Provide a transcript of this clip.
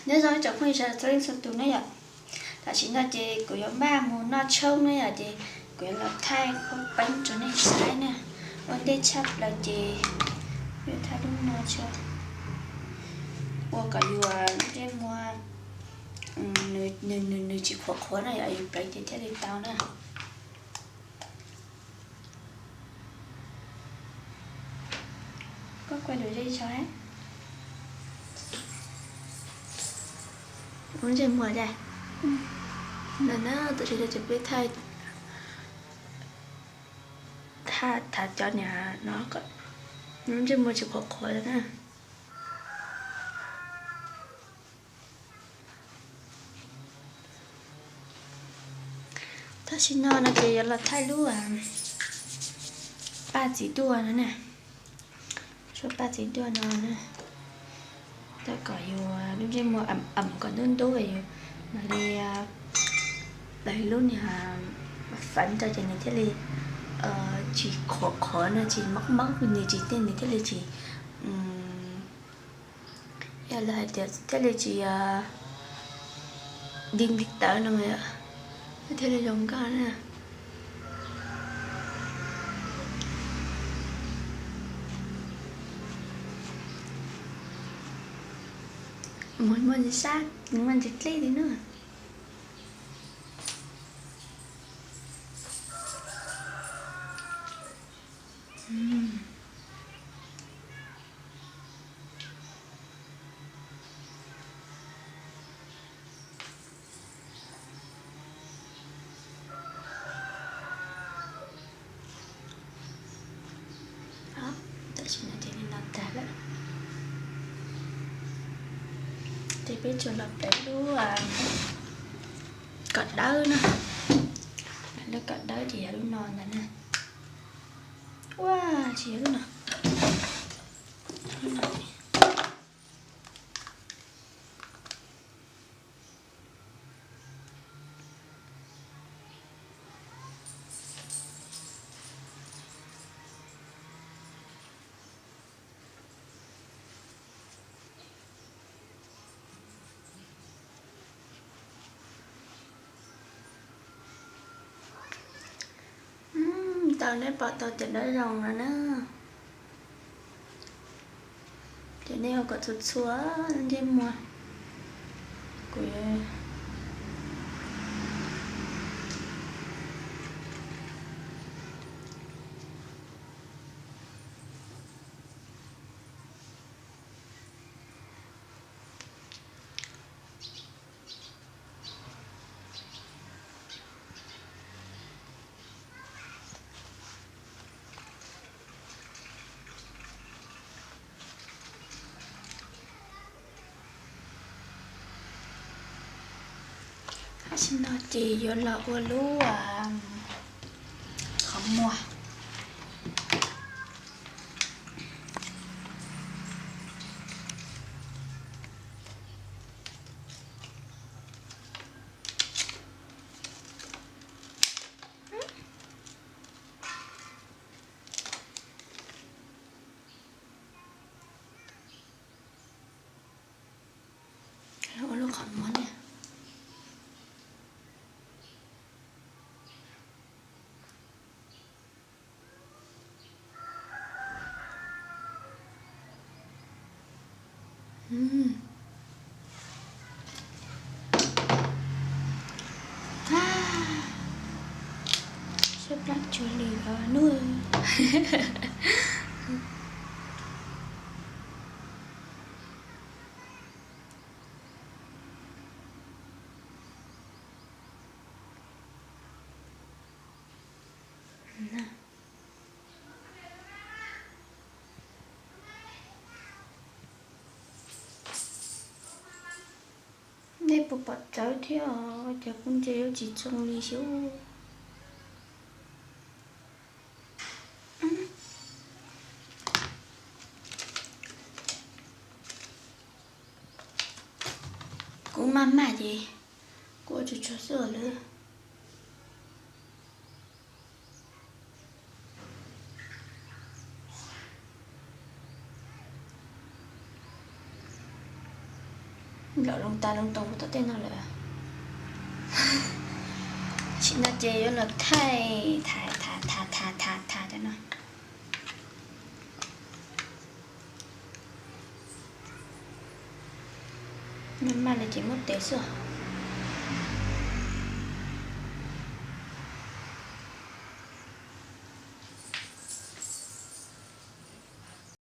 Nyob zoo ib tsoom phooj ywg sawv daws txhua leej txhua tus na yom. Tam sim no ces kuv yuav maj mus noj tshoob na yom, ces kuv yuav los thaij qhuav peeb rau nej saib na. Ua ntej tshaj plaws ces yuav thaij lub no tso, ua kom yus ntsej muag nws, nws, nws tsis qhuav qhuav na yom, yus pleev ces thiaj li tau na. Koj quaj dua zeb tso. Lub ntsej muag dai. Ntawm na, tam sim no ces peb thaij, thaij thav cov niag no kom lub ntsej muag tsis qhuav qhuav na. Tam sim no no ces yuav los thaij lub paj txiv duaj no na. Tshuaj paj txiv duaj no na, tau kom yus lub ntsej muag am am kom ntub ntub, yus mam li lub niag fev rau ces nws thiaj li tsis qhuav qhuav no, tsis mab mab, nws tsis tej nws thiaj li tsis, yog lawv hais tias thiaj li tsis di ntiv tawv no mas yom, thiaj li zoo nkauj na. Muaj ntsis sab, muaj ntsis dlej li na. Tam sim no ces li no tag lawm, ces peb tsuas los pleev lub kom dawb na. Lub kom dawb ces yog lub no ntag na. Ua, tsis yog lub no. Tau, neb pom tau cov dawb zoo no na. Ces nej ua kom txhua txhua ntsej muag. Kuv Tam sim no ces yuav los ua lub qhov muag. Ua lub qhov muag na. Siab plab tsuag li os nub. Nej puas pom txawv thiab os, cas kuv ntsia yuav tsis txoos li xyov. Kuv maj maj ces kuv ua tsuag tsuag xwb lawm. Lom loo tas loo toos tom tej no lawm. Tam sim no ces yuav los thaij, thaij thaij thaij thaij thaij thaij no. Maj maj li ces muab tev xwb.